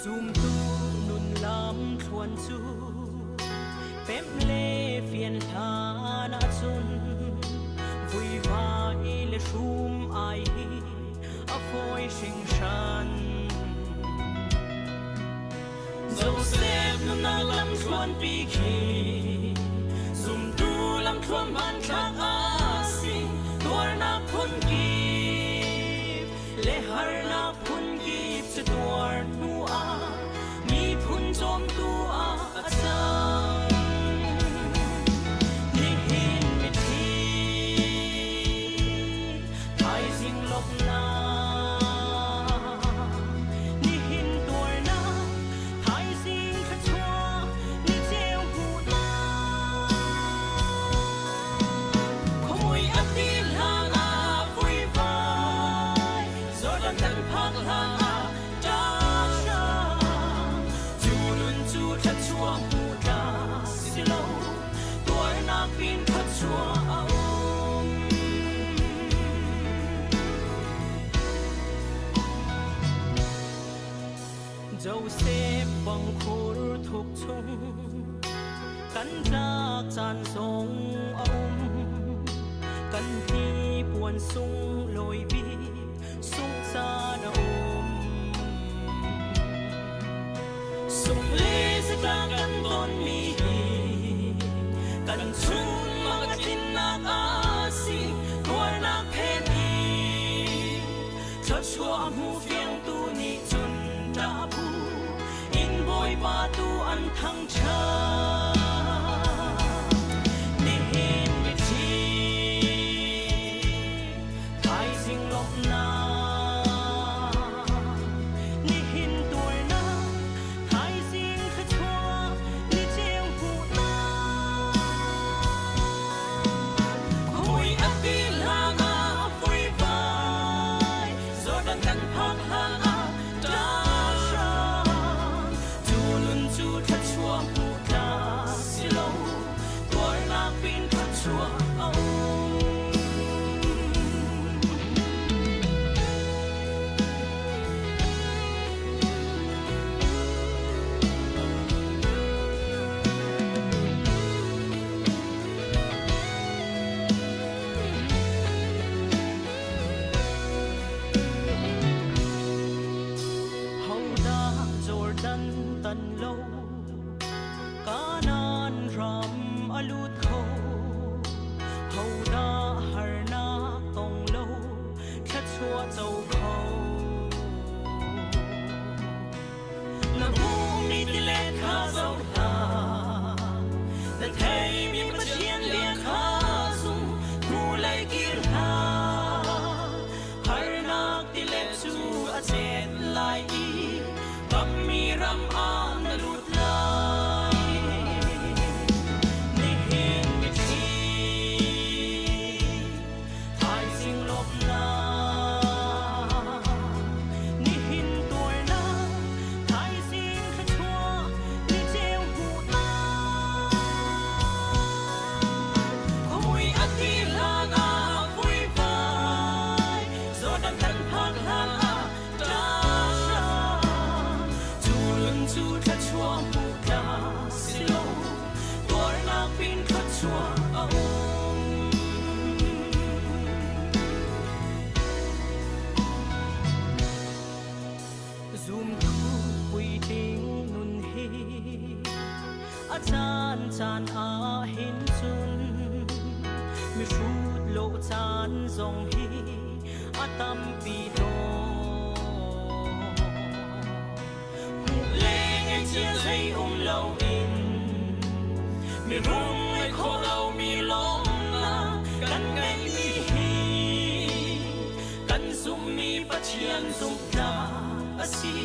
Zumtu nun lam thluan cu pemh le fian hlan ahcun vuivai le hrum ai hi a fawi hringhran. Joseph nunnak lamthluanpi khi zumtu lamthluan hmanthlak a si. Tuarnak phunkip le harnak phunkip cu tuar hnu ah miphun cawmtu ah a cang. Nihin mithi thaizing lawmhnak, nihin tuarnak, thaizing thluachuah, ni ceu hmuhnak. Khuamui a ti hlan ah vuivai, Jordan kan phak hlan ah ṭahhrang. Cu nun cu thluachuah hmuh tlak si lo, tuarnak pin thluachuah a um. Joseph bangkhur thuk chung kan tlak caan zong a um. Kan hnipuan sunglawi bik sungh caan a um. Sung le zatla kan tonmi hi kan chung mang a tlinnak a si. Tuarnak phen i thluachuah hmu fiangtu nih cun ṭah phu in Bawipa tu an thangṭhat. Nihin mithi thaizing lawmhnak, nihin tuarnak, thaizing thluachuah, ni ceu hmuhnak. Khui a ti hlan ah vuivai, Jordan kan phak hlan ah ṭahhrang. Cu nun cu thluachuah hmuh tlak si lo, tuarnak pin thluachuah a um. Hodah Jordan tan lo Kanaan ram a lut kho? Hodah harnak tong lo thluachuah co kho? Na hmuhmi tilet kha zoh hlah, na theimi Pathian bia kha zum, hnulei kir hlah. Harnak tilet cu a chet lai i kammi ram ah na lut lai. Nihin mithi thaizing lawmhnak, nihin tuarnak, thaizing thluachuah, ni ceu hmuhnak. Khuamui a ti hlan ah vuivai, Jordan kan phak hlan ah ṭahhrang. Cu nun cu thluachuah hmuh tlak si lo, tuarnak pin thluachuah a um. Zumtu puitling nun hi a caan caan ah hin cun mihrut lo caan zong hi a tampi tawn. Hmuh le ngaihchia zei um loin mirum ngeih khawh lomi lawmhnak kan ngeihmi hi kan zumhmi Pathian zumhnak a si.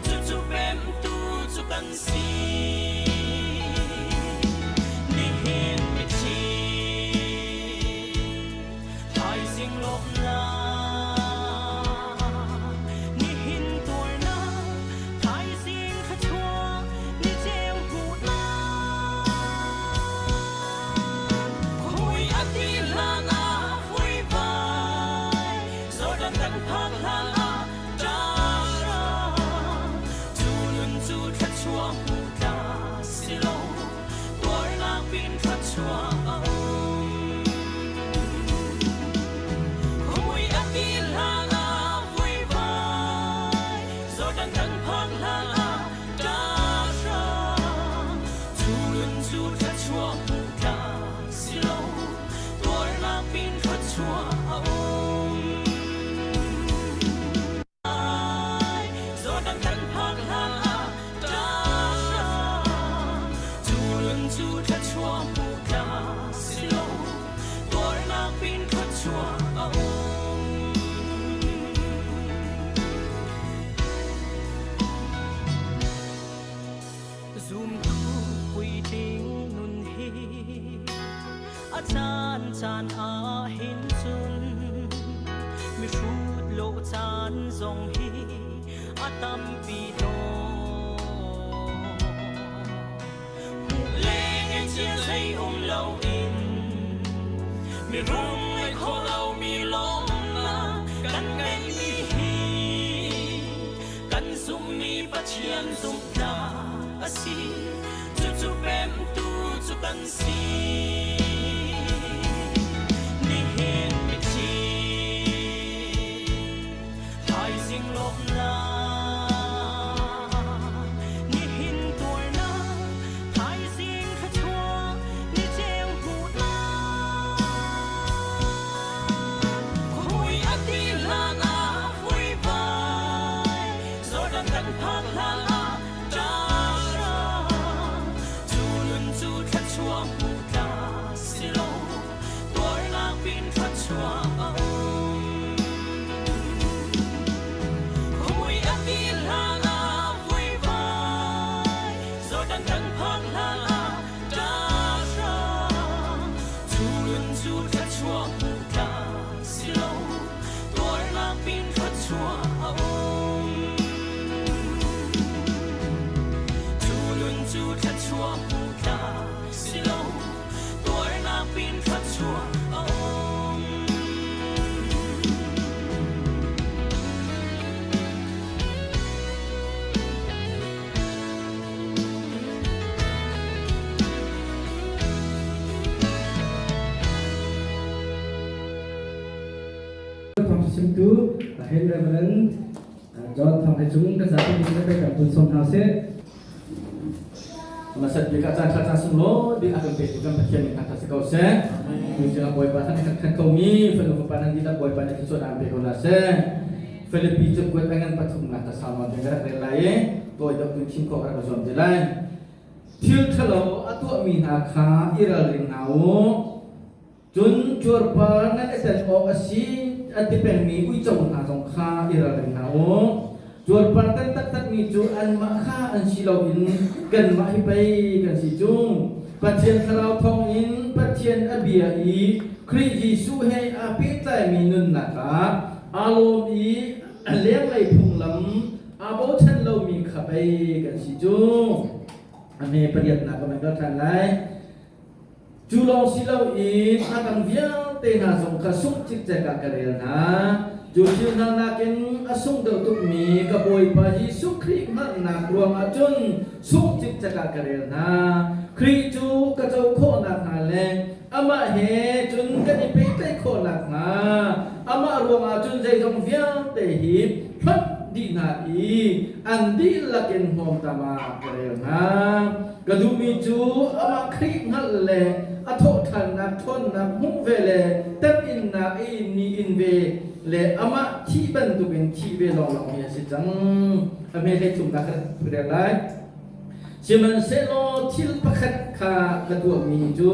Cucu pemtu cu kan si. Nihin mithi thaizing lawmhnak, nihin tuarnak, thaizing thluachuah, ni ceu hmuhnak. Khui a ti hlan ah vuivai, Jordan kan phak hlan ah ṭahhrang. Zumtu puitling nun hi a caan caan ah hin cun mihrut lo caan zong hi a tampi tawn. Hmuh leng in chia zei um loin mirum ngeih khawh lomi lawmnak kan ngeihmi hi kan zumhmi Pathian zumhnak a si. Cucu pemtu cu kan si. Nihin mithi thaizing lawmnak nihin tuarnak thaizing thluachuah ni ceu hmuhnak Khui a ti hlan ah vuivai Jordan kan phak hlan ah ṭahra cu nun cu thluachuah hmuh tla si lo tuarnak pin thluachuah a um. Khuamui a ti hlan ah vuivai Jordan kan phak hlan ah ṭahra cu nun cu thluachuah hmuh tla si lo tuarnak pin thluachuah a um. Cu nun cu thluachuah hmuh tla si lo tuarnak pin thluachuah a um. Thawng chimtu Hen Reverend John Thawng Hai Cung kan zapi nih kan kan pun som hna seh. Masat bik ah caan ṭha caan sunglawi bik a kan petu kan Pathian min thangṭhat si ko seh. Tucang ah Bawipa thang khat khat komi fanu fapa nan dihlak Bawipa nih thluachuah an pe ko hna seh. Filipi cakuat a ngan pathumnak ka sau nawn te ka rak rel lai i tawi deuh tu thim khawh ka rak zuam te lai. Thil ṭhalo a tuahmi hna kha i ralring hna u. Cun cuarpar nan i tel awk a si a ti pengmi uico hna zong kha i ralring hna u. Cuarpar tan taktakmi cu anmah kha an si loin kanmah hi pei kan si cu. Pathian Thlarau thawngin Pathian a bia i Khrih Jesuh he aa pehtlaimi nunnak ah aa lawm i a lenglei phunglam aa bochan lomi kha pei kan si cu. A hme pariatnak ka van kal ṭhan lai. Cu lawng si loin a dang vialte hna zong kha sungh cikcek ah ka rel hna. Cu thil hna nakin a sung deuh tukmi ka Bawipa Jesuh Khrih hngalhnak ruangah cun sungh cikcek ah ka rel hna. Khrih cu ka co khawh nakhnga le amah he cun kan i pehtlaih khawh nakhnga amah ruangah cun zeizong vialte hi hlonh dih hna i an dihlak in hnawmtam ah ka rel hna. Ka duhmi cu amah Khrih hngalh le a thawhṭhannak ṭhawnnak hmuh ve le temhinnak i mi in ve le amah thih bantukin thih ve lawnglawng hi a si cang. A hme hlei thumnak ka rel lai. Sihmanhsehlaw thil pakhat kha ka tuahmi cu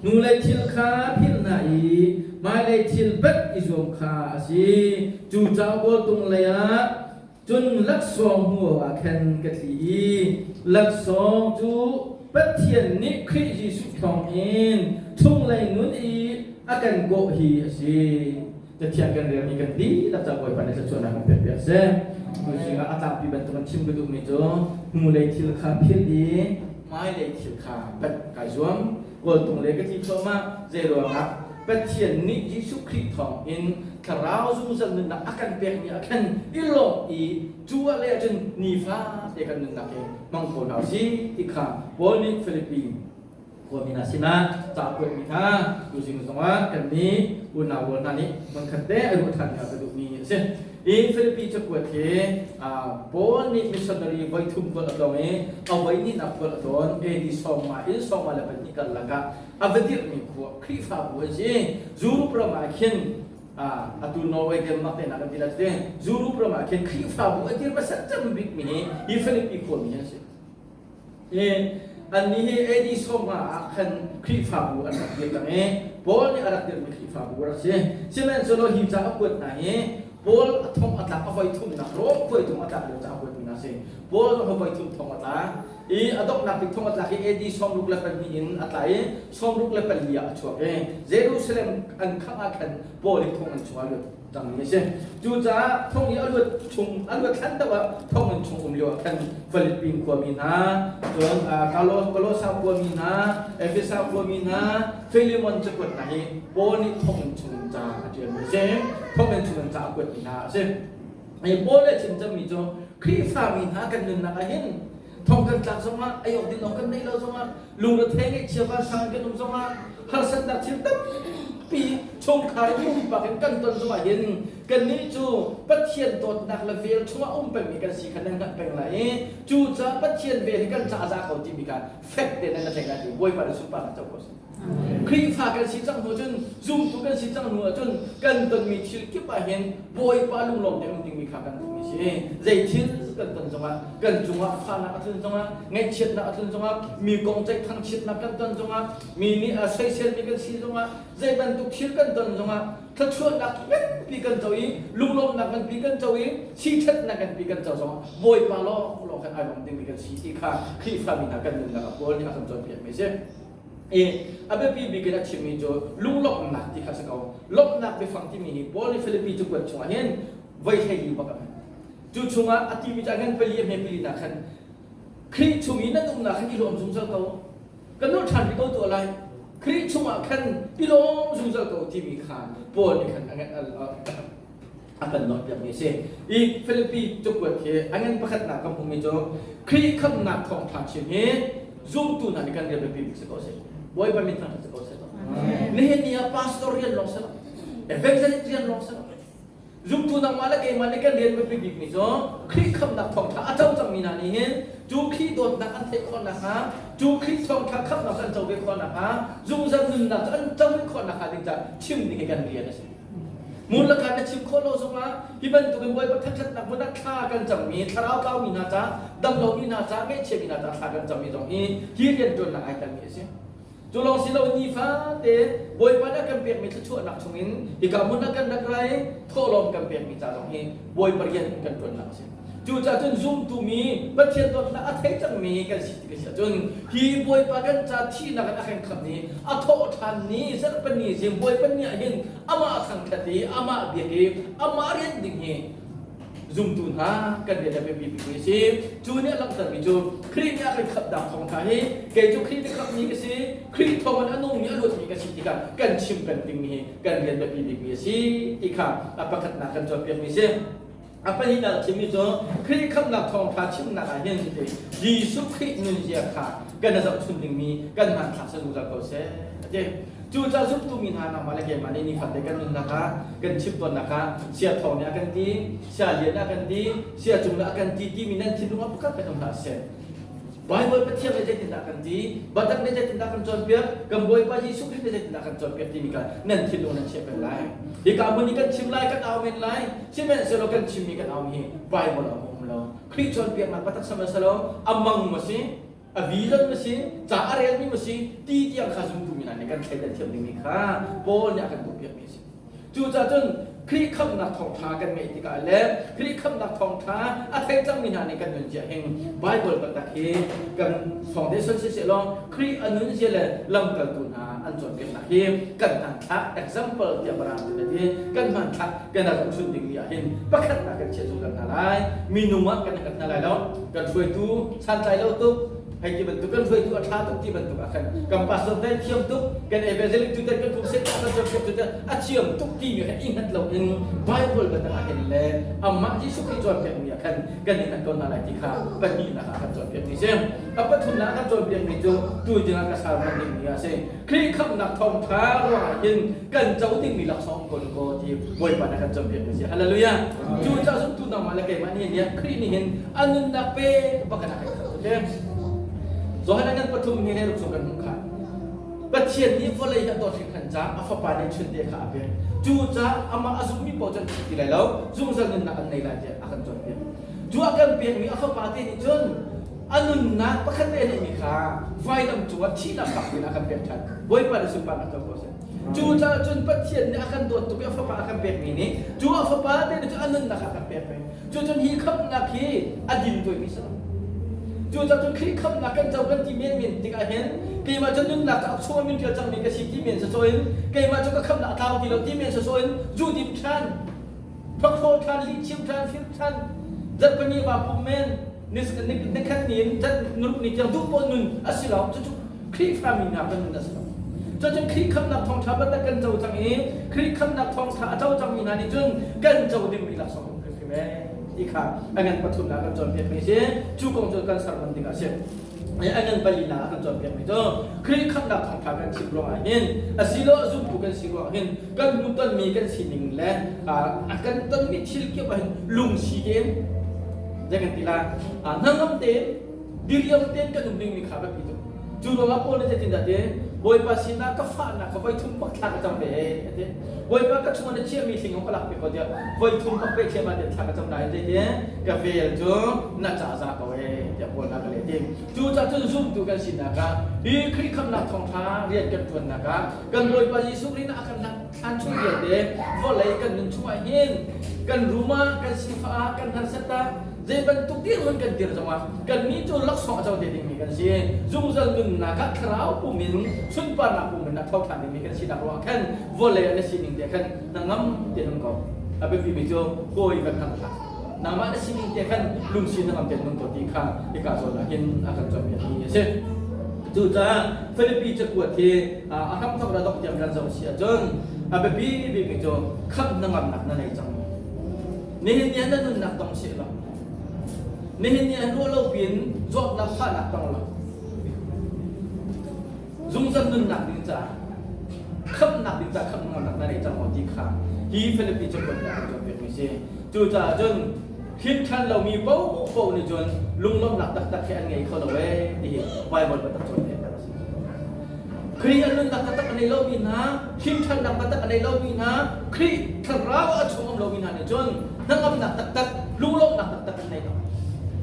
hnulei thil kha philh hna i hmailei thil bat i zuam kha a si. Cu cauk tung lei ah Cun laksawng hmu awkah khan ka tli i laksawng cu Pathian nih Khrih Jesuh thawngin chunglei nun i a kan kawh hi a si. Cathiang kan relmi kan dihlak ca Bawipa nih thluachuahnak kan pek piak seh. Tuzing ah a tlangpi bantuk in chim ka duhmi cu hnulei thil kha philh i hmailei thil kha bat kai zuam. Kawltung le ka tli thluahmah zei ruangah Pathian nih Jesuh Khrih thawngin thlarau zungzal nunnak a kan pekmi ah khan i lawmh i cu ah le ahcun nifa te kan nunnak hi hmang ko hna usih ti kha Paul nih Filipi khuami hna sinah ca a kuatmi kha tuzing zongah kannih unau rual hna nih hmunkhat te a ruah ṭhan ka duhmi a si. I Filipi cakuat hi Paul nih missionary voi thum kuat a tlawng i a voi hnihnak kuat a tlawn AD 54 karlak ah a va dirhmi khua Khrihfabu an si. Europe ram ah khin atu Norway Denmark te hna kan ti lai cu Europe ram ah khin Khrihfabu a dir hmasa cem bikmi hi hi Filipi khuami an si. I annih hi AD 50 ah khan Khrihfabu an rak dir cang i Paul nih a rak dirhmi Khrihfabu a rak si. Sihmanhsehlaw hi ca a kuat hna hi Paul a thong a tlak a voi thumnak Rom khuai thong a tlak lio ca a kuatmi hna. a si. Paul zong voi thum thong a tla i a donghnak bik thong a tlak i AD 62 in a tla i 64 ah a chuak i Jerusalem an khangh ah khan Paul hi thong an chungah a lut cangmi a si. Cucaah thong i a luat chung a luat hlan deuh ah thonginn chung um lio ah khan Philippine khuami hna, cun Kolosa khuami hna, Efesa khuami hna, Philemon cakuat hna hi Paul nih thonginn chung ca a ṭialmi a si. Thonginn chung ca a kuatmi hna a si. Hi Paul le chim cangmi cu Khrihfami hna kan nunnak ah hin thong kan tlak zongah ei awk din awk kan neih lo zongah lungrethei ngaihchia vansang in kan um zongah harsatnak thil tampi chungkhar in pumpak in kan ton zongah hin kannih cu Pathian dawtnak le vel chungah um pengmi kan si kha nan hngalh peng lai i cucaah Pathian vel hi kan ca a za ko timi kha fek tein nan thleng lai ti Bawipa nih sunparnak co ko seh. Khrihfa kan si cang hnu cun zumtu kan si cang hnu ahcun kan tonmi thil kip ah hin Bawipa lunglawm te um dingmi kha kan duhmi si. Zei thil kan ton zongah kan cungah fahnak a tlun zongah ngaihchiatnak a tlun zongah mi kong ceih thangchiatnak kan ton zongah mi nih a soiselmi kan si zongah zei bantuk thil kan ton zongah thluachuahnak nganpi kan co i lunglawmhnak nganpi kan co i siṭhatnak nganpi kan co zongah Bawipa lawng lawng khan ai lawm dingmi kan si ti kha Khrihfa mi hna kan nunnak ah Paul nih a kan cawnpiakmi a si. I a biapi bik in a chimmi cu lunglawmhnak ti kha a si ko. Lawmhnak biafang timi hi Paul nih Filipi cakuat chungah hin voi 14 bak a hman. Cu chungah a timi cu a ngan pali a hme pali nak khan Khrih chung i nan umnak khan i lawm zungzal ko. Kan nolh ṭhan rih ko tuah lai. Khrih chungah khan i lawm zungzal ko timi kha Paul nih khan a kan nawlpiakmi a si. I Filipi cakuat hi a ngan pakhatnak kan hmuhmi cu Khrih khamhnak thawngṭha chim hi zumtu hna nih kan rian biapi bik si ko seh. Bawipa min thangṭhat si ko seh. Nihin ni ah pastor rian lawng si lo, evangelist rian lawng si lo. Zumtu nangmah le keimah nih kan rian biapi bikmi cu Khrih khamhnak thawngṭha a co cangmi hna nih hin cu Khrih dawtnak an theih khawh nakhnga, cu Khrih thawngṭha khamhnak cu an co ve khawh nakhnga, zungzal nunnak cu an co ve khawh nakhnga ding caah chim ding hi kan rian a si. Hmun le kaan na chim khawh lo zongah hi bantukin Bawipa thangṭhatnak hmun ah thla kan cammi, thlarau tlaumi hna ca, damlomi hna ca, ngaihchiami hna ca thla kan cammi zong hi hi rianṭuannak ai telmi a si. Cu lawng si lo nifate Bawipa nih a kan pekmi thluachuahnak chungin hika hmun ah kan rak ra i thawhlawm kan pekmi ca zong hi Bawipa rian kan ṭuannak a si. Cucaah cun zumtu mi Pathian dawtnak a thei cangmi kan si ti ka si ahcun hi Bawipa kan ca thihnak in a kan khamh i a thawh ṭhan ni zarhpini zing Bawipa ni ah hin amah thangṭhat i amah biak i amah rian ding hi zumtu hna kan rian a biapi bikmi a si. Cu nih a langhtermi cu Khrih nih a kan khamhnak thawngṭha hi kei cu Khrih nih khamhmi ka si, Khrih thawngin a nungmi a luatmi ka si tikah kan chim peng dingmi hi kan rian biapi bikmi a si ti kha a pakhatnak kan cawnpiakmi a si. A pahnihnak chimmi cu Khrih khamhnak thawngṭha chimnak ah hin Jesuh Khrih nunzia kha kan i zohchun dingmi kan hmanthlak si zungzal ko seh a ti. Cucaah zumtu mi hna nangmah le keimah nih nifate kan nunnak ah kan chim tawnnak ah sia thawng nih a kan ti, sia lian a kan ti, sia cung nih a kan ti timi nan thinlung ah pakhat hmanh um hlah seh. Baibal Pathian nih zeitindah kan ti, Batak nih zeitindah kan cawnpiak, kan Bawipa Jesuh Khrih nih zeitindah kan cawnpiak timi kha nan thinlung nan chiah peng lai. Hika hmun i kan chim lai, kan au men lai, sihmanhsehlaw kan chimmi kan aumi hi Baibal ah a um lo. Khrih cawnpiaknak batak sihmanhsehlaw a mang maw si, a vision maw si, ca a relmi maw si, ti tiang kha zumtu mi hna nih kan thleidan thiam dingmi kha Paul nih a kan duhpiakmi a si. Cucaah cun Khrih khamhnak thawngṭha kan ngeih tikah le Khrih khamhnak thawngṭha a thei cangmi hna nih kan nunzia hin Baibal taktak hi kan foundation siseh law Khrih a nunzia le lamkaltu hna an cawnpiaknak hi kan hmanthlak example tiah Mirang cu ti kan hmanthlak kan rak zohchunh dingmi ah hin pakhatnak kan chiah zungzal hna lai. Minung ah kan rak hna lai lo. Kan hruaitu santlai lo tuk hei ti bantuk kan hruaitu a ṭha tuk ti bantuk ah khan kan pastor te thiam tuk kan evangelist tu te kan crusade kan cawnpiak tu te a thiam tuk timi kha i hngat lo in Bible biatak ah hin le amah Jesuh Khrih cawnpiakmi ah khan kan i hngat ko hna lai ti kha pahnihnak ah kan cawnpiakmi si. A pathumnak ah kan cawnpiakmi cu tu dingah ka sermon dingmi a si. Khrih khamhnak thawngṭha ruangah hin kan co dingmi laksawng ko ko ti Bawipa nih kan cawnpiakmi si. Hallelujah. Cu caah zumtu nangmah le keimah nih hin Khrih nih hin a nunnak pe bak in a kan khamh. Johan ngan pathum hi ne ruk chung kan hmuh kha. Pathian nih vawlei hi a dawt hringhran caah a fapa nih chunte kha a pek. Cu caah amah a zummi paoh cu an thi ti lai lo, zungzal nunnak an nei lai tiah a kan cawnpiak. Cu a kan pekmi a fapa te nih cun A nunnak pakhat te ngeihmi kha vailam cungah thihnak fak in a kan pek ṭhan. Bawipa nih sunparnak co ko seh. Cu caah cun Pathian nih a kan dawt tuk i a fapa a kan pekmi nih cu a fapa te nih cun a nunnak a kan pek ve. Cu cun hi khamhnak hi a din tuaimi si lo. Cu caah cun Khrih khamhnak kan co kan ti menmen tikah hin keimah cu nunnak cauk chungah min ṭial cangmi ka si ti men sawsawh in keimah cu ka khamhnak a tlau ti lo ti men sawsawh in zu din ṭhan, hlokhlawh ṭhan, lihchim ṭhan, fir ṭhan, zarhpini va pum men, nikhat ni in nuruk ni tiang duh poah nun a si lo. Cucu Khrihfa mi hna kan nun a si lo. Cucun Khrih khamhnak thawngṭha bantuk kan co cang i Khrih khamhnak thawngṭha a co cangmi hna nih cun kan co dingmi laksawng um hrimhrim ee ti kha a ngan pathumnak kan cawnpiakmi a si. Cu kong cu kan sermon ding a si. A ngan palinak a kan cawnpiakmi cu Khrih khamhnak thawngṭha kan chim ruangah hin asiloah zumtu kan si ruangah hin kan hmuhtonmi kan sining le a kan tonmi thil kip ah hin lungsi tein zei kan ti lai hnangam tein diriam tein kan um dingmi kha biapi tuk. Cu ruangah Paul nih zeitindah ti Bawipa sinah ka fahnak kha voi thum bak thla ka cam ve a ti. Bawipa ka chungah na chiahmi hling ka lak piak ko tiah voi thum bak pe thiam ah thla ka cam nain zeiti ka vel cu na ca za ko e tiah Paul a ka leh ti. Cu caah cun zumtu kan sinak ah hi Khrih khamhnak thawngṭha rian kan ṭuannak ah kan Bawipa Jesuh Khrih nih a kan thlan chung vialte vawlei kan nun chungah hin kan rum ah kan sifah ah kan harsat ah zei bantuk dirhmun kan dir zongah kannih cu laksawng a co te dingmi kan si. Zungzal nunnak ah thlarau pum in sunparnak pum in a tho ṭhan dingmi kan sinak ruangah khan vawlei ah na sining te khan na ngam te nung ko. A biapimi cu hawi van hang hlah. Nangmah na sining te khan lungsi na ngam te nung ko ti kha hika zawn ah hin a kan cawnpiakmi a si. Cucaah Filipi cakuat hi a hramthok le dongh tiang kan zoh si ahcun a biapi bikmi cu khamh hnangamnak na nei cang. Nihin ni ah na nunnak tong seh law, nihin ni ah ruah lo piin zawtnak fahnak tong law, zungzal nunnak ding caah khamhnak ding caah khamh ngamnak na nei cang maw ti kha hi Filipi cakuat nih a kan cawnpiakmi si. Cucaah cun hrin ṭhan lomi paohpaoh nih cun lunglawmhnak taktak hi an ngei kho lo ee ti hi Bible biatak cawnpiak a si. Khrih a nunnak taktak a nei lomi hna, hrimṭhannak taktak a nei lomi hna, Khrih thlarau a chung um lomi hna nih cun hnangamnak taktak, lunglawmhnak taktak an nei lo.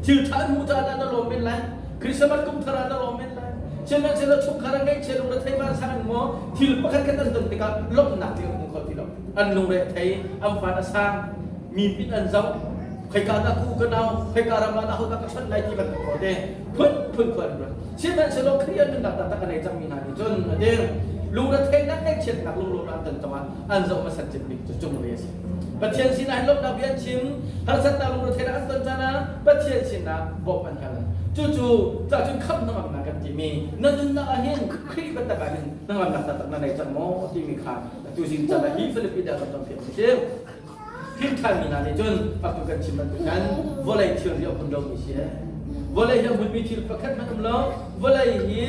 Thil ṭha an hmuh caan ah na lawm men lai, Christmas kum thar ah na lawm men lai. Sihmanhsehlaw chungkhar an ngeihchia lungre thei vansang an maw thil pakhat khat an ton tikah lawmhnak ti an hmu kho ti lo. An lungre a thei, an van a sang, mi pin an zoh, khoika dah ku ka nau, khoika ram ah dah hodah ka chawnh lai ti bantuk ko te phunphun khua an ruat. Sihmanhsehlaw Khrih an nunnak taktak a nei cangmi hna nih cun a dir. Lungretheihnak ngaihchiatnak lunglawmhnak an ton zongah an zoh hmasat cem bik cu cunglei a si. Pathian sinah hin lawmhnak bia an chim, harsatnak lungretheihnak an ton caan ah Pathian sinah bawmh an hal. Cucu cahcun khamh hnangamnak kan timi na nunnak ah hin Khrih biatak ah hin hnangamnak taktak na nei cang maw timi kha atu zing caan ah hi Filipi dah kan cawnpiak mi si. Hrin ṭhanmi hna nih cun atu kan chim bantuk khan vawlei thilri a hmun lomi si. Vawlei hi a hmunmi thil pakhat hmanh um lo. Vawlei hi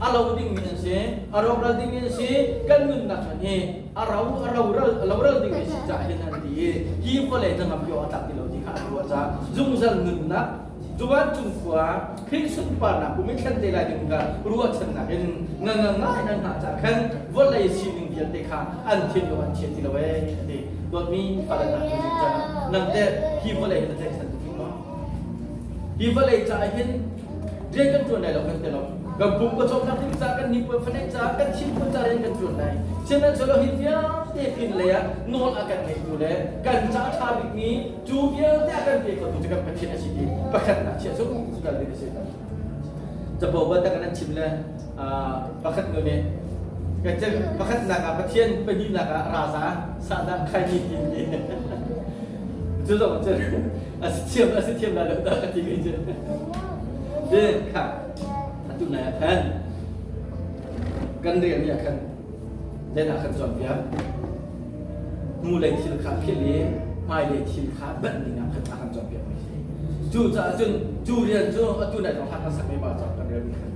a lo dingmi an si, a rawkral dingmi an si, kan nunnak hmanh hi a ro a ro ral a loral dingmi si caah hin an ti i hi vawlei hnangam pi awk a tlak ti lo ti kha an ruah caah zungzal nunnak Cu vancung khua Khrih sunparnak kum i thlen te lai ding kha ruahchannak in ngangang ngai nan hngah caah khan vawlei sining vialte kha an thinlung an chia ti lo ee a ti. Dawtmi fale hna tu zing caan ah nang teh hi vawlei hi na tlaihchan tuk rih maw? Hi vawlei caah hin rian kan ṭuan lai lo kan ti lo. Kan pum ka cawmnak ding caah kan hnipuan fanaih caah kan thinpun caah rian kan ṭuan lai. Sihmanhsehlaw hi vialte pin lei ah nawl a kan ngeitu le kan ca a ṭha bikmi Cu vialte a kan pe khotu cu kan Pathian a si ti pakhatnak chiah zungzal ding a si. Capo bantuk in an chim le pakhat nu nih pakhatnak ah Pathian pahnihnak ah raza sahdah khaini ti ti cu zong cu a si thiam a si thiam lai lo dah ka ti mi cu de kha atu nai ah khan kan rian ni ah khan Len ah kan cawnpiak. Hnulei thil kha philh i hmailei thil kha banh ding ah khan a kan cawnpiak mi si. Cu caah cun cu rian cu atu nai zong kan sak mi ba cang kan rel mi khan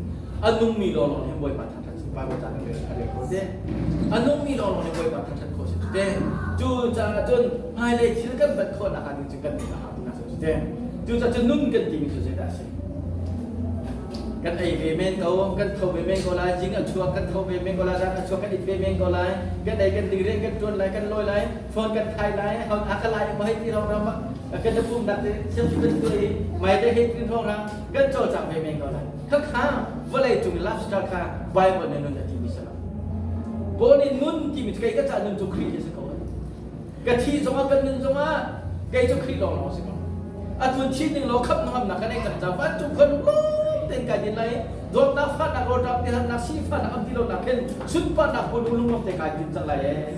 a nungmi lawnglawng nih Bawipa thangṭhat si Bible ca kan rel a rel kho te. A nungmi lawnglawng nih Bawipa thangṭhat khawh si te. Cu caah cun hmailei thil kan banh khawh nak ah ding cu kan nun a hau ti si te. Cu caah cun nun kan timi cu zeidah a si? Kan ei ve men ko, kan tho ve men ko lai, zing a chuak kan tho ve men ko lai, zan a chuak kan it ve men ko lai, kan ei kan ding rian kan ṭuan lai, kan lawi lai, phone kan thai lai, hon a ka lai ma hei ti ro ram Kan pumnak te siam kan tu i mai te he tin thong rang kan cawlcang ve men ko lai. Kha kha vawlei cung lifestyle kha Bible nih nun a ti mi si lo. Paul nih nun timi cu kei ka ca nun cu Khrih hi si ko. Ka thi zongah kan nun zongah kei cu Khrih lawng lawng si ko. Atu thi ning law khap ngamnak kan ei cang ca vancung khon lawm tein kai din lai. Dawtnak fahnak rawlṭam tihannak sifahnak am ti lo nak khin sunparnak hmun lunglam te kai din cang lai ee.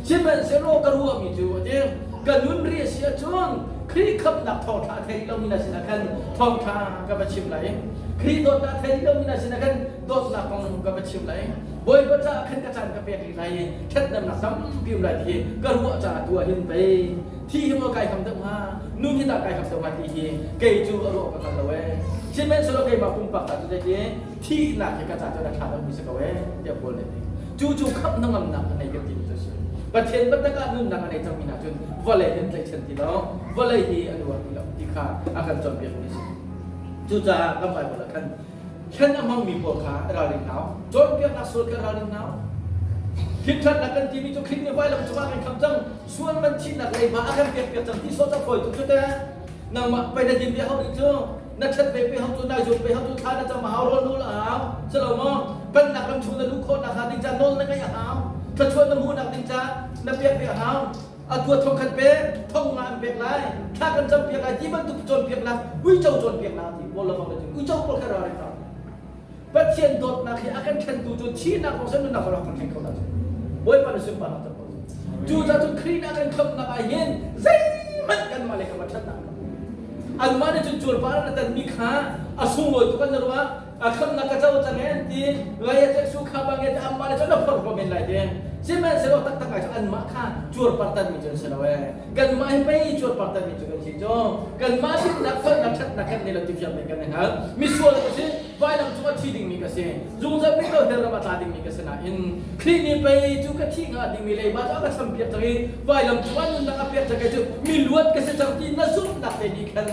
Sihmanhsehlaw ka ruahmi cu a ti ka nun ri a si ahcun Khrih khamhnak thawngṭha a thei lomi na sinah khan thawngṭha ka va chim lai. Khrih dawtnak a thei lomi na sinah khan dawtnak kong ka va chim lai. Bawipa caah khan ka caan ka pek rih lai i ṭhathnemnak tampi um lai ti hi ka ruah caah tu ah hin pei thi hi maw kai kham deuh hnga nun hi dah kai kham deuh hnga ti hi kei cu a ruah ka hngal lo ee. Sihmanhsehlaw keimah pumpak ta cu zeiti thihnak hi ka ca cu na ṭha deuhmi si ko ee tiah Paul nih a ti. Cu cu khamh hnangamnak a nei kan timi cu a si. Pathian biatak ah nunnak a nei cangmi hna cun vawlei hi an tlaihchan ti lo, vawlei hi an uar ti lo ti kha a kan cawnpiakmi a si. Cucaah kan Baibal ah khan thlen a hmangmi pawl kha ralring hna u. Cawnpiaknak sual kha ralring hna u. Thimṭhatnak kan timi cu Khrih nih vailam cungah kan khamh cang, sual man thihnak leiba a kan pekpiak cang ti sawh cu a fawi tuk cu teh. Nangmah pei na din ve hau rih cu. Na ṭhat ve pe hau cu, nai zuam pe hau cu, thla na cam a hau, rawl nawl a hau. Si lo maw? Pennak ram chung na luh khawh nakhnga ding ca nawl na ngeih a hau. Thluachuah na hmuhnak ding ca na pek ve a hau. Atu ah thong khat pe, thong nga an pek lai, thla kan cam piak lai ti bantuk cawnpiaknak, uico cawnpiaknak ti pawl lawmang na cu uico pawl kha ralring hna. Pathian dawtnak hi a kan ṭhentu cu thihnak kong seh nunnak kong kan ṭhen kho hna cu. Bawipa na sunparnak cam ko. Cucaah cun Khrih nih a kan khamhnak ah hin zeihmanh kanmah le kanmah ṭhatnak anmah nih cun cuarpar an tanmi kha a sunglawi tuk an ruah a khamnak ka co cang an ti ngai a su kha bang te anmah le cun a phorh ko men lai ti sihmanhsehlaw taktak ai cu anmah kha cuarpar tanmi cu an si lo ee kanmah hi pei cuarpar tanmi cu kan si cu kanmah dinnak felnak ṭhatnak kan nei lo ti fiang men kan i hngal misual ka si vailam cung a thi dingmi ka si zungzal mi lo hell ram a tla dingmi ka si nain Khrih nih pei cu ka thih hnga dingmi leiba cu a ka champiak cang i vailam cung ah nunnak a pek cang kei cu mi luat ka si cang ti na zumhnak te nih khan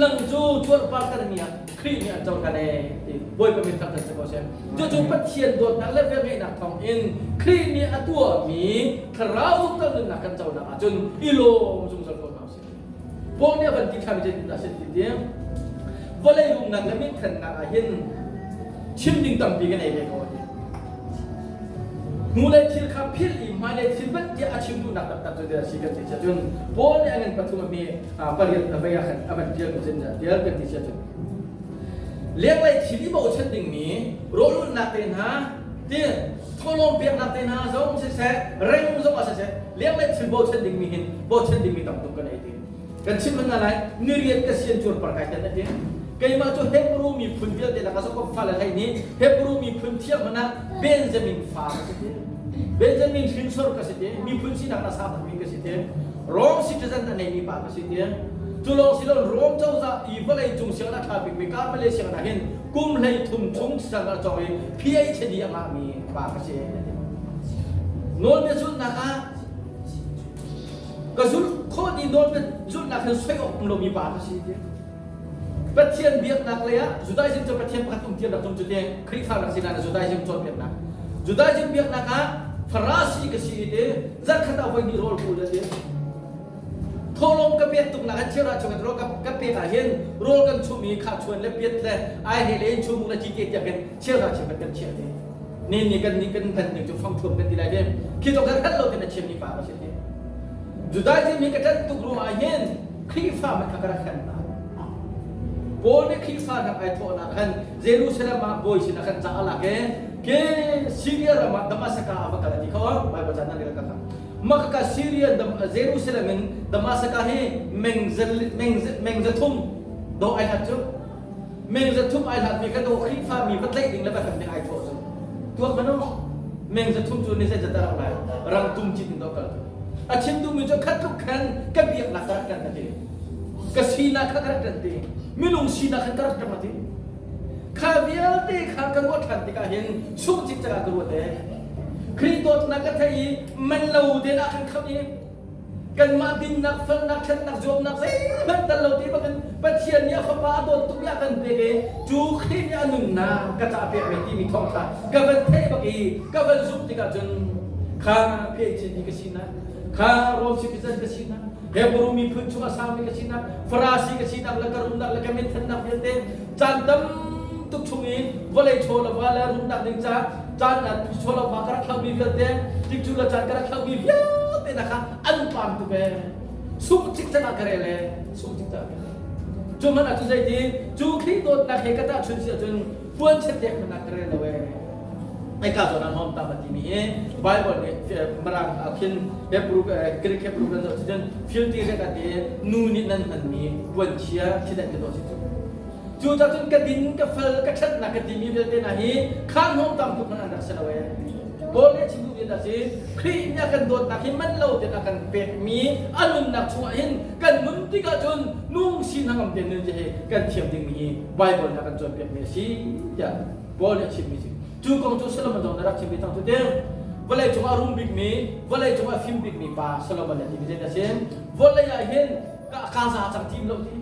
nang cu cuarpar tanmi ah Khrih nih an cohlan ee ti Bawipa min thangṭhat si ko seh. Cucu Pathian dawtnak le velngeihnak thawng in Khrih nih a tuahmi thlarau zungzal nunnak kan conak ahcun i lawm zungzal ko hna usih. Paul nih a van ti ṭhan zeitindah a si ti tiang vawlei rumnak le minthannak ah hin chim ding tampi kan ei ve ko a ti. Hnulei thil kha philh i hmailei thil banh tiah a chim duhnak taktak cu a si kan ti sia cun Paul nih a ngan pathum a hme pariat a vei ah khan a van tial mi cun tial kan ti sia cun lenglei thil i bochan dingmi rawlulhnak te hna ti thawhlawm peknak te hna zong siseh reng zong ah siseh lenglei thil bochan dingmi hin bochan dingmi tam tuk kan ei ti kan chim hna lai niriat ka sian cuar par kai tan ati keimah cu Hebrew miphun vialte lakah Jacob fale hlei nih Hebrew miphun thiam hmanh ah Benjamin fa ka si ti Benjamin hrinsor ka si ti miphun sinak na sa mi ka si ti Rome citizen a neimi pa ka si ti cu lawng si lo Rome cozah i vawlei cung sianginn a ṭha bikmi Karmel sianginn ah hin kum 13 chung sianginn a cawng i PhD a ngahmi pa ka si nawlbia zulhnak ah ka zulh khawh ni nawlbia zulhnak hin soi awk um lomi pa ka si ti Pathian biaknak lei ah Judaism cu Pathian pakhat um tinak cung cu te Khrihfa rak si nain Judaism cawnpiaknak Judaism biaknak ah Farasi ka si te zarkhat ah voi hnih rawl ka ul ti thawhlawm ka pek tuk nak an cheu ah chung rawl ka pek ah hin rawl kan chum i kha chuan le piat le ai he le in chum le chi te tiak in cheu ra cheu kan chiah te ni ni kan ni kan kan ning cu fang thuam kan ti lai te khi to kan khat lo te na chiam ni pa ka si te Judaism hi ka ṭanh tuk ruangah hin Khrihfa man kha ka rak hrem hna. Paul nih Khrihfa rak ai thawhnak khan Jerusalem ah bawi sinah khan ca a lak i ke Syria ram ah Damascus ah va kal a ti kho Bible ca nan rel ka kha. Mah ka Syria Jerusalem in Damascus hi meng meng zathum do ai hlat cu meng zathum ai hlat mi kha do Khrihfa mi va tlaih ding le va hrem ding ai thawh cu tuak mano meng zathum cu ni zei zat rak lai rang tum cit in do kal cu a chim duhmi cu khat tluk khan ka biaknak ka rak ṭan a ti ka sinak kha ka rak ṭan ti minung sinak khan ka rak ṭang a ti kha vialte kha ka ruah ṭhan tikah hin sungh cikcek ah ka ruat ee Khrih dawtnak ka theih i man lo tein a kan khamh i kanmah dinnak felnak ṭhatnak zuamnak zeihmanh tel lo ti bangin Pathian nih a fapa a dawt tuk i a kan pek i cu Khrih nih a nunnak ka ca pek ve timi thawngṭha ka van theih bak i ka van zumh tikah cun kha PhD ka sinak kha Rome citizen ka sinak Hebrew miphun chung a sangmi ka sinak, Farasi ka sinak le ka rumnak le ka minthannak vialte caan tam tuk chung i vawlei chaw le va le rumnak ding caah caan ah chaw le va ka rak thlauhmi vialte, tikcu le caan ka rak thlauhmi vialte na kha an pam tuk ee. Sungh cikcek ah ka rel ee. Sungh cikcek ah ka rel. Cu hmanh ah cu zeiti cu Khrih dawtnak he ka tahchun si ahcun puan chiat hmanh ah ka rel lo ee. Ai ka zawn ah hom tam a timi hi Bible nih Mirang ah khin Hebrew Greek Hebrew kan zoh cun filti rek a ti nu nih nan hmanmi puanchia thil an ti dawh si cu. Cu cah cun ka din ka fel ka ṭhatnak ka timi vialte hna hi kha hnom tam tuk hmanh an rak si lo ee. Paul nih a chim duhmi dah si Khrih nih a kan dawtnak hi man lo tein a kan pekmi a nunnak chungah hin kan nun tikah cun nung si hnangam tein nun hi kan thiam dingmi hi Bible nih a kan cawnpiakmi a si tiah Paul nih a chimmi si. Cu kong cu Solomon zong nih a rak chim ve cang cu ti. Vawlei cungah a rum bikmi, vawlei cungah a fim bikmi pa Solomon nih a timi zei a si? Vawlei ah hin ka ka za cang ti lo ti.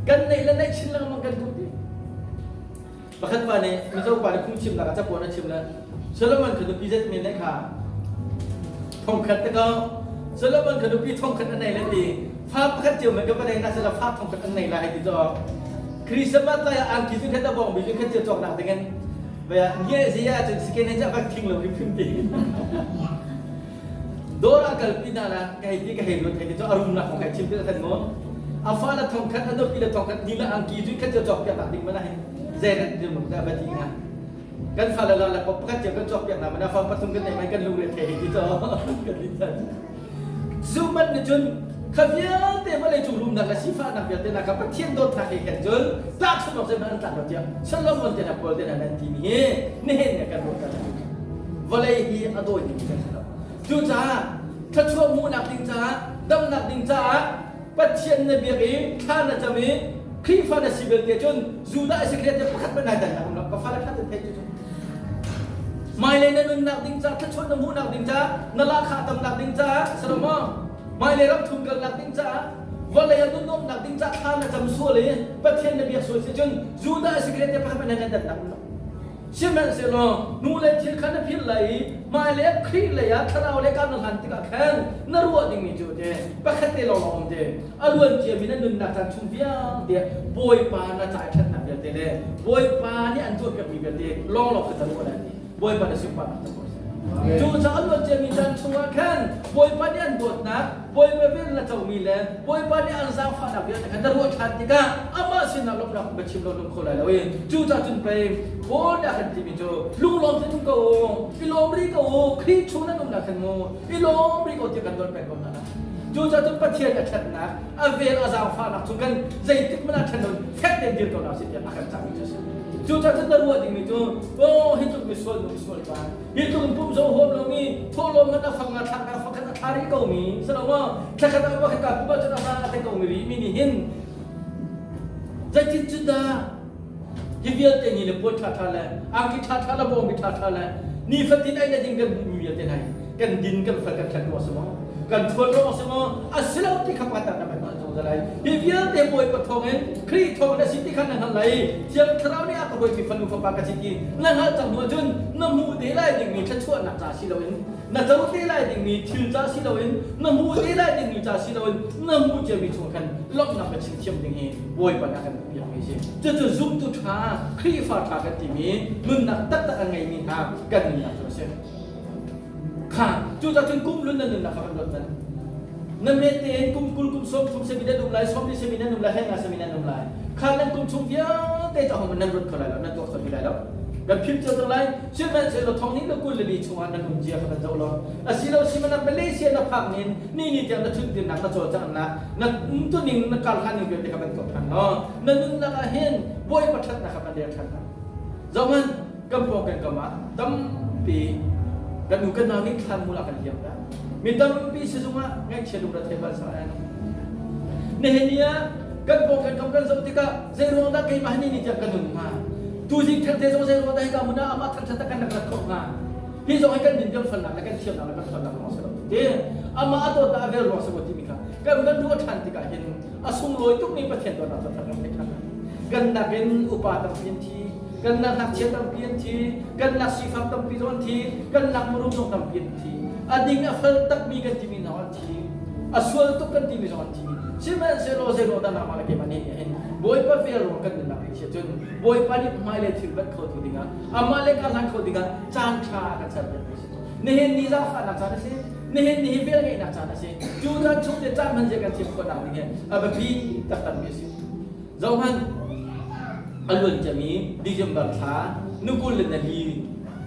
Kan neih le neih chin lengmang kan duh ti. Pakhat pa nih Mizo pa nih phungchimnak ah capuan a chim le Solomon kha nupi zet men kha thongkhat te ko Solomon kha nupi thongkhat a nei le ti fa pakhat cio men ka va nei na sala fa thongkhat an nei lai ti to Christmas lai ah angki cu khat a bong bi cu khat cio cawk nak dingin baya ngie zia cun siken he cha bak thing lo ri phim ti Dawr ah kalpi hna la ka hei ti ka hei ruat hei ti cu a rum nak kong kai chim ti khan mu. A fa la thong khat a nupi la thong khat ni la angki cu khat cawk piak nak ding mana hin zei rat ding mu da ba ti nga. Kan fa la la la pakhat cio kan cawk piak na mana fa pathum kan nei mai kan lung re the hei ti to kan din chan. Zu man ni cun kha vialte vawlei cung rumnak le sifahnak vialte nak kha Pathian dawtnak he khan cun tahchunh awk zeihmanh an tlak lo tiah Solomon te hna Paul te hna nan ti mi hi nihin ne kan ruah kan vawlei hi a dawi ding kan si lo. Cucaah thluachuah hmuhnak ding caah damnak ding caah Pathian na biak i thla na cam i Khrihfa na si belte cun Judah Isakriot te pakhat hmanh nai dannak um lo ka fale kha te theih cu Hmailei na nunnak ding caah thluachuah na hmuhnak ding caah na lahkhah tamnak ding caah Solomon hmailei ram thum kalnak ding caah vawlei ah nunnuamnak ding caah thla na cam sual i Pathian na biak sual si cun Judah Isakriot te pakhat hmanh nai dannak um lo Sihmanhsehlaw nu le thil kha na philh lai i hmailei ah Khrih lei ah thlarau lei kar na hlan tikah khan na ruah dingmi cu te pakhat te lawng um te a luan ciami na nunnak caan chung vialte Bawipa na ca i ṭhatnak vialte le Bawipa nih an tuahpiakmi vialte lawnglawng kha na ruah lai ti Bawipa na sunparnak ca ko seh. Cucaah a luan ciami caan chungah khan Bawipa nih an dawtnak Bawipa vel na comi le Bawipa nih an zaangfahnak vialte kha na ruah ṭhan tikah amah sinah lawmhnak va chim lo lung kho lai lo i cucaah cun pei Paul nih a kan timi cu lunglawm tein um ko u, i lawm rih ko u, Khrih chung nan umnak khan mu, i lawm rih ko tiah kan nawl peng ko hna. Cucaah cun Pathian a ṭhatnak, a vel a zaangfahnak chung kan zeitik hmanh ah ṭhen lo fek tein dir ko hna sih tiah a kan cahmi cu a si. Cucaah cun na ruah dingmi cu, aw hi tluk misual nu misual pa, Hi tluk in pum zong huam lomi thawhlawm man a fang a thlak a fakhat a thla rih komi si lo maw thlakhat ah pakhat ka pum ahcun a va a te komi rih mi nih hin zeitin cu dah hi vialte ni le puan ṭhaṭha le angki ṭhaṭha le bawngbi ṭhaṭha le nifatin ei le ding kan hmuhmi vialte hna hi kan din kan fal kan ṭhat ruang si maw kan ṭhuan ruang si maw a si lo ti kha pakhat ah na van hngalh zungzal lai hi vialte Bawipa thawngin Khrih thawngin a si ti kha na hngalh lai Thiang Thlarau nih a ka hruaimi fanu fapa ka si ti na hngalh cang hnu ahcun na hmuh te lai dingmi thluachuahnak ca si loin na co te lai dingmi thil ca si loin na hmuh te lai dingmi ca si loin na hmuh ciami chung khan lawmhnak ka chim thiam ding hi Bawipa nih a kan piakmi a si. Cucu zumtu ṭha Khrihfa ṭha kan timi nunnak taktak a ngeimi hna kan nunnak cu a si. Kha cucaah cun kum lun na nunnak kha van ruat hmanh. Na met tein kum 20 kum 30 semi nan um lai, 40 semi nan um lai, 50 semi nan um lai. Kha nan kum chung vialte cu ahohmanh nan ruat kho lai lo, nan tuak kho ti lai lo. Kan philh cio cang lai. Sihmanhsehlaw thong hnih le 22 chungah nan um cia kha kan zoh lo. Asilo sihmanhsehlaw Malaysia na phak nin ni ni tiang na thutdirnak na cawlcanghnak na umtuning na kar hlan ning vialte kha van tuak ṭhan law na nunnak ah hin Bawipa ṭhatnak kha van rel ṭhan hna. Zohhmanh kan pawng kan kam ah tampi kan nu kan nau nih thlanmual ah kan liam dah. Mi tampi sizung ah ngaihchia lungre thei bal sa an. Nihin ni ah kan pawng kan kam kan zoh tikah zei ruang dah keimah ni ni tiang ka nun hnga? Tuzing thengte zong zei ruang dah hika hmun ah amah thangṭhat ah kan rak rat khawh hnga? Hi zong hi kan din kan falnak le kan thiamnak le kan ṭhawnnak ruang si lo ti. Amah a dawtnak a vel ruang si ko timi kha kan van ruah ṭhan tikah hin a sunglawi tukmi Pathian dawtnak cu kan theih ṭhan. Kan nakin upa tampi an thi, kan nak ngakchia tampi an thi, kan nak sifak tampi zong an thi, kan nak mirum zong tampi an thi. A ding a fel takmi kan timi hna an thi. A sual tuk kan timi zong an thi. Sihmanhsehlaw zeiruang dah nangmah le keimah nih hin Bawipa vel ruang kan nunnak i chia cun Bawipa nih hmailei thil banh khotu dingah amah le kar hlan kho dingah caan ṭha kan serpiakmi a si. Nihin ni zaangfahnak caan a si. Nihin ni hi vel ngeihnak caan a si. Cu caan chung te caan hman zia kan thiam khawhnak ding hi a biapi taktakmi a si. Zohhmanh, a luan ciami December thla ni 20 le ni li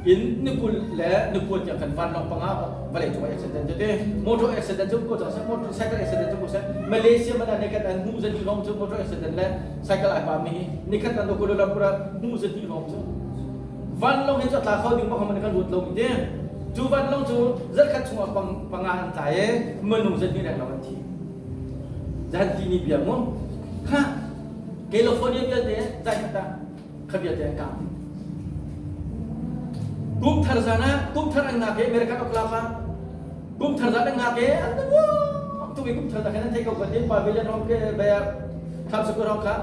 in ni 20 le ni 9 tiang khan vanlawng panga vawlei cung ah accident cu ti motor accident cu ko cang seh motorcycle accident cu ko seh Malaysia man ah nikhat an hmu zani lawng cu motor accident le cycle ai pa mi hi nikhat an Kuala Lumpur ah hmu zani lawng cu vanlawng hi cu tla kho ding bak man kan ruat lo mi te cu vanlawng cu zarkhat chungah panga an tlai e minung zani reng lo an thi Zan ti ni bia mu. Kha California vialte zai khat ah kha vialte an kang. Kum thar zan ah kum thar an ngak i American Oklahoma kum thar zan an ngak i an tu kum thar zan an thei ko kan pavilion rom ke baya tham su ko kha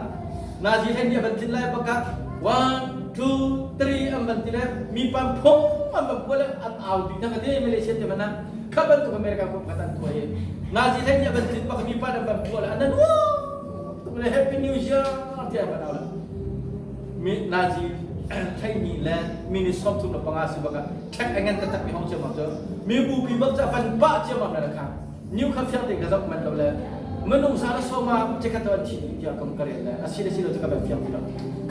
nazi hen ni ban thin lai baka 1 2 3 an ban ti le mi pam phong an ban puale an au ding thang ate Malaysia te mana kha bantuk America kum khat an tuah i Nazi hlei nih a van tlin bak mi pa nan van puah le an nan tuk le Happy New Year tiah van au le mi Nazi hlei ni le minute 35 si bak ah ṭhek a ngan taktak mi hong ciammam cu mi bupi bak ca van pah ciammam le kha new kha fiang tein ka zoh man lo le minung sa le soma chekhat to an thi dih tiah kam ka rel le a si le si lo cu ka van fiang ti lo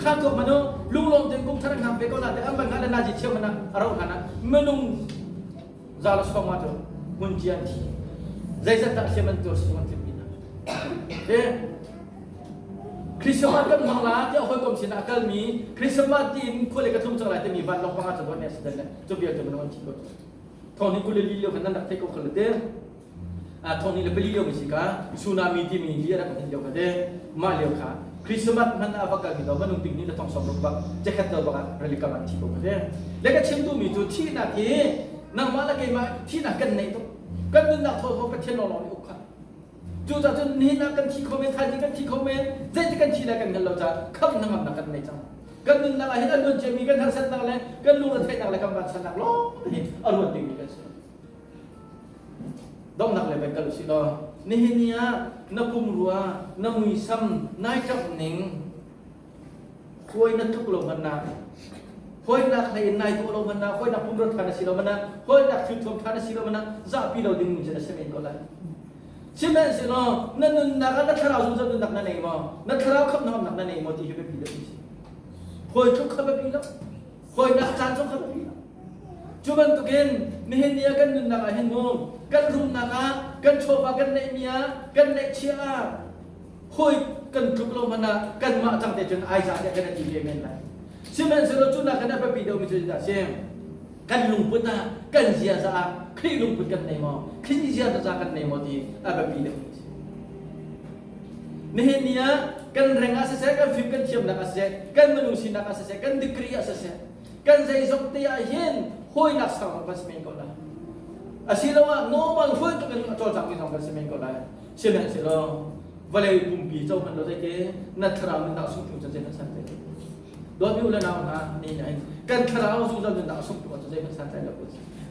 kha tuak manu lunglawm tein kum thar an hngak ve ko na te an van hngah le Nazi cheu mana a rauh hlan ah minung za le sawm ah cun hmun an thi zeizat dah siam an tuar sung an tlimpi hna te Christmas kan hmang la tiah hawikom sinah a kalmi Christmas tiin khua le ka tlung cang lai timi vanlawng panga cu don ne accident le cu vial cu minung an thi ko thong ni kul le li lio khan nan rak theih ko khal te thong ni le pali lio mi si ka tsunami timi li a rak hin lio kha te mah lio kha Christmas hman ah va kalmi do manung ting ni le thong som ruk bak chekhat do bak ah rali kam an thi ko kha te le ka chim duhmi cu thihnak hi nangmah le keimah thihnak kan neih tuk kan nunnak thaw thaw Pathian lawnglawng nih uk kha cucaah cun nihin ah kan thi kho men thaizing kan thi kho men zeiti kan thi lai kan hngal lo caah khamh hnangamnak kan nei cang kan nunnak ah hin a luan ciami kan harsatnak le kan lungretheihnak le kan vansannak lawng hi a ruat dingmi kan si Donghnak le kal usih law nihin ni ah na pumrua na muisam nai ṭamh ning hawi na tluk lo hmanh ah hawinak hlei in nai dawh lo hmanh ah hawinak pumrua ṭha na si lo hmanh ah hawinak thilthuam ṭha na si lo hmanh ah zahpi lo ding cu na si men ko lai. Sihmanhsehlaw na nunnak ah na thlarau zungzal nunnak na nei maw? Na thlarau khamhnak na nei maw ti hi biapi deuh si. Hawi tluk kha biapi lo. Hawinak caan zong kha biapi lo. Cu bantukin nihin ni ah kan nunnak ah hin mu kan rumnak ah kan chawva kan neihmi ah kan neihchiah ah hawi kan tluk lo hmanh ah kanmah cang te cun ai za tiah kan i ti ve men lai. Sihmanhsehlaw cu nak kan a biapi deuhmi cu zeidah a si? Kan lungput ah kan ziaza ah Khrih lungput kan nei maw? Khrih ziaza kan nei maw ti a biapi deuhmi a si. Nihin ni ah kan reng ah siseh, kan fim kan thiamnak ah siseh, kan minung sinak ah siseh, kan degree ah siseh, kan zeizong te ah hin hawinak sang kan si men ko lai. Asiloah normal hawi tuk in a cawlcangmi zong kan si men ko lai. Sihmanhsehlaw vawlei pumpi co hmanh lo zeite na thlarau nunnak sungtu cu zeihmanh san tlai lo. Dawtmi u le nau hna ni hin kan thlarau zungzal nunnak sungtu cu zeihmanh san tlai lo.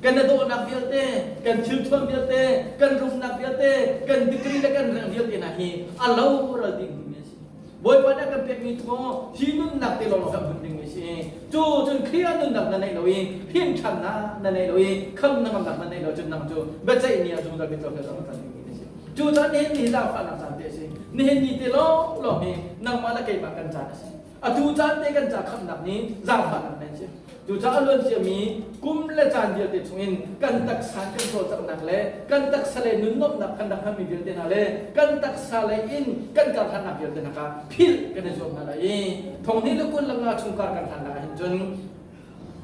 Kan na dawhnak vialte, kan thilthuam vialte, kan rumnak vialte, kan degree le kan reng vialte hna hi a lo ral ding mi a si. Bawipa nih a kan pekmi thaw hi nunnak te lawnglawng kan hmun dingmi a si. Cu cun Khrih ah nunnak na neih lo i hrimṭhannak na neih lo i khamnak na neih lo cun nang cu biaceih ni ah zungzal mitcaw he zong a can dingmi na si. Cu caan nihin ni hi zaangfahnak caan te a si. Nihin ni te lawnglawng hi nangmah le keimah kan caan a si. Atu caan te kan ca khamhnak ni zaangfahnak nan si. Cucaah a luan ciami kum le caan vialte chungin kan taksa kan cawlcanghnak le kan taksa le nunnuamhnak kan rak hmanmi vialte hna le kan taksa lei in kan karhlannak vialte hna kha philh kan i zuam hna lai i thong hnih le 25 chungkar kan hlannak ah hin cun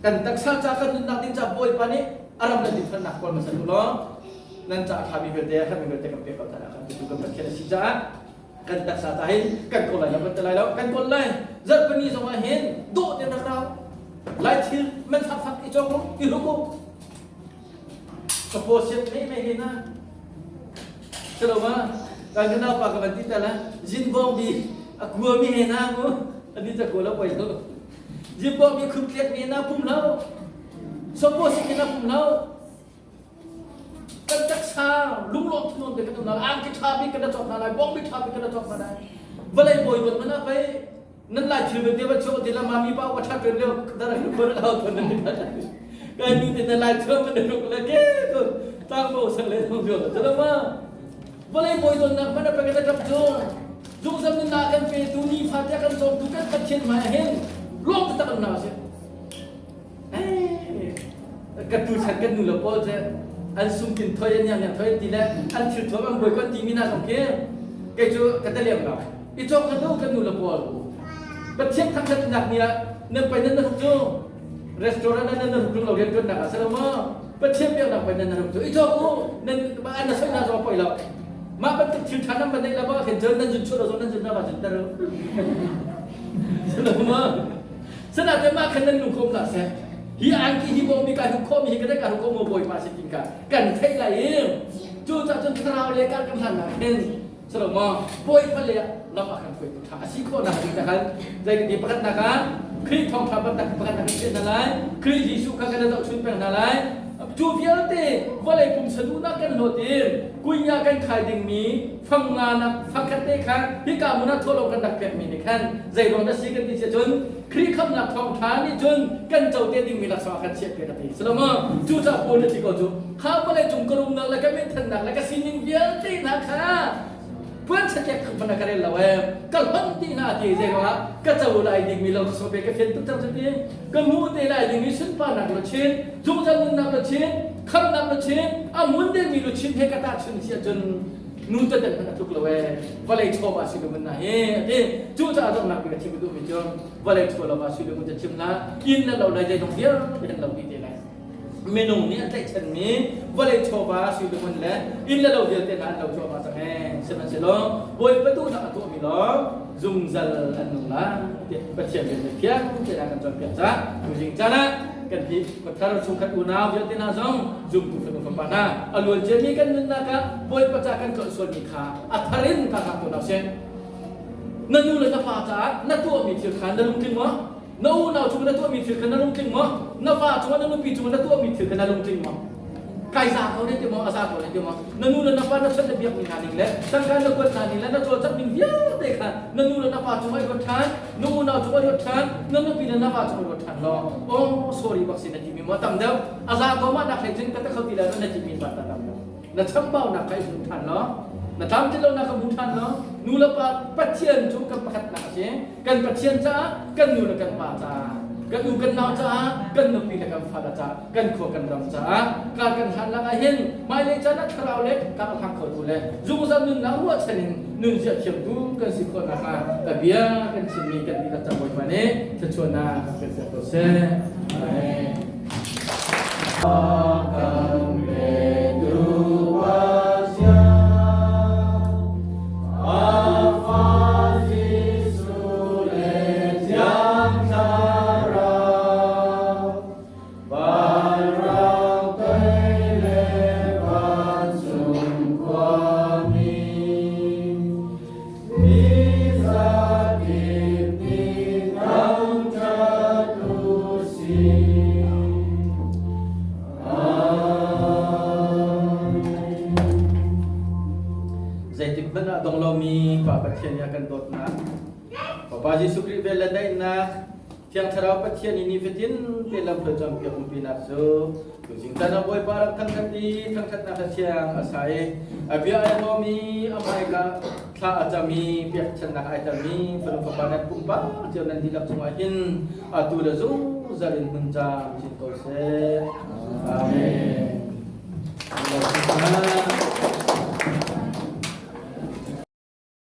kan taksa ca kan nunnak ding ca Bawipa nih a ram le dinfelnak kawl hmasa u law nan ca a ṭhami vialte a herhmi vialte kan pek ko hna kan tu kan Pathian a si caah kan taksa ta hin kan kawl lai lo kan ti lai lo kan kawl lai zarhpini zong ah hin dawh te rak rau lai thil man fak fak i cawk u i hruk u suppose siat mei mei hin na silo ma kan ka nau pa ka van ti ta la zin bong bi a kua mi he na mu ani ta ko lo poi lo zin bong bi khum tliak mi na pum lo suppose ki na pum lo. Kan taksa lunglawm thanuam te kan um hna lai. Angki ṭha bik kan cawk hna lai. Bawngbi ṭha bik kan cawk hna lai. Vawlei bawi dawt man ah pei nan lai thil vialte va chuak ti la mami pa wa ṭha ṭuan lio dara hin khua na thon nan kai nu te na lai thuam man ruk le ke ko tang bo sang le thong jo chalo ma vawlei bawi dawtnak man a pe kan ṭap cu zungzal nunnak kan pe tu ni fa te kan cawm tu kan Pathian hmai ah hin lawm taktak an na si. Ka tu chan kan nu le pawl cu an sungtin thoi an iang thoi ti le an thil thuam an bawi ko an timi hna zong khi kei cu ka taliam lo. I cawk hlat u kan nu le pawl. Pathian thangthatnak ni ah nan pai nan ruk cu restaurant ah nan ruk lo riantuannak ah si lo maw? Pathian biaknak pai nan ruk cu i cawk u nan an na soi hna zong poi lo. Mah bantuk thil ṭha nan van neih lo ah khin cun nan zun chuah lo zong nan zun na va zun ter u. Si lo maw? Sanaten mah khan nan lungkhawm hlah seh. Hi angki hi bawmmi kai huk khawhmi hi ka ka huk khawh maw Bawipa si tin ka kan theih lai i cucaah cun thlarau le kar kan hlan nak hin salo maw Bawipa le lam a kan hruaitu ṭha a si khawh nak ding khan zei kan ti pakhatnak ah Khrih thawngṭha bantak pakhatnak kan chiah hna lai. Khrih Jesuh kha kan zohchun peng hna lai. Cu vialte vawlei pumsa duhnak kan hlawt i kuinya kan khai dingmi fang nga nak fang khat te kha hika hmun ah thawhlawm kan rak pekmi nih khan zei ruang dah si kan ti si ahcun Khrih khamhnak thawngṭha nih cun kan co te dingmi laksawng a kan chiahpiak a ti. Salomo cucaah Paul nih ti ko cu kha vawlei cung ka rumnak le ka minthannak le ka sining vialte hna kha puan chatlek hmanh ka rel lo ee ka hlonh ti hna ti zei ruangah ka co lai dingmi lo ka pe ka fian tuk cang cu ti ka hmuh te lai dingmi sunparnak luchin zungzal nunnak luchin khamhnak luchin a mun dingmi luchin he ka tahchun si ahcun nu teten hmanh a tluk lo ee vawlei chawva si lu na hi ati cu caah donghnak bik a chim duhmi cu vawlei chaw lo si lu mun chim na inn na lo lai zeizong vialte kan lo ti te lai minung nih an tlaihchanmi vawlei chawva sui le ngun le inn le lo vialte hna an lo cuahmah cang ee sihmanhsehlaw Bawipa duhnak a tuahmi lawng zungzal an nung lai tiah Pathian bia nih fiang tein a kan cawnpiak caah tuzing caan ah kan hi khuathar chungkhat unau vialte hna zong zumtu fanu fapa hna a luan ciami kan nunnak ah Bawipa ca kan tlolh sualmi kha a thar in ka hngak ko hna usih. Na nu le na pa caah na tuahmi thil kha na lungtling maw? Na unau cung na tuahmi thil kha na lungtling maw? Na va cungah na nupi cungah na tuahmi thil kha na lungtling maw? Kai za ko ne ti maw, a za ko ne ti maw? Na nu le na pa na chawnh na biakmi hna ning le tangka na kuat hna ning le na cawlcangh ning vialte kha na nu le na pa cungah i ruat ṭhan, na unau cungah i ruat ṭhan, na nupi le na va cungah i ruat ṭhan law, oh sorry bak si na timi maw tam deuh, a za ko mah nak hlei cun ka ta kho ti lai lo na timi ba ta tam deuh. Na chambaunak kha i hmu ṭhan law, na tlamtlinlonak kha hmu ṭhan law, nu le pa Pathian cu kan pakhatnak a si. Kan Pathian caah, kan nu le kan pa caah, kan u kan nau caah, kan nupi le kan fale caah, kan khua kan ram caah, kar kan hlan lang ah hin hmailei caan ah thlarau le kar a hlang khotu le zungzal nunnak ruahchan in nunzia thiamtu kan si khawh nakhnga ka bia kan chimmi kan dihlak ca Bawipa nih thluachuahnak kan pek ko seh. Amen. Kan petu Pathian, a fa Jesuh le Thiang Thlarau, vanrang tei le vancung khuami, mi zakip nih thangṭhat u sih. Zeitik hmanh ah dong lomi Pa Pathian nih a kan dawtnak, Fapa Jesuh Khrih vel le daihnak, Thiang Thlarau Pathian i nifatin te lamhruai cawnpiak umpinak cu tuzing caan ah Bawipa rak thangṭhat i thangṭhatnak a thiang a sa i a bia ai hlawmi a hmaika thla a cam i pekchanhnak ai telmi fanu fapa nan pumpak cio nan dihlak cungah hin atu le zungzal in hmun camcin ko seh. Amen.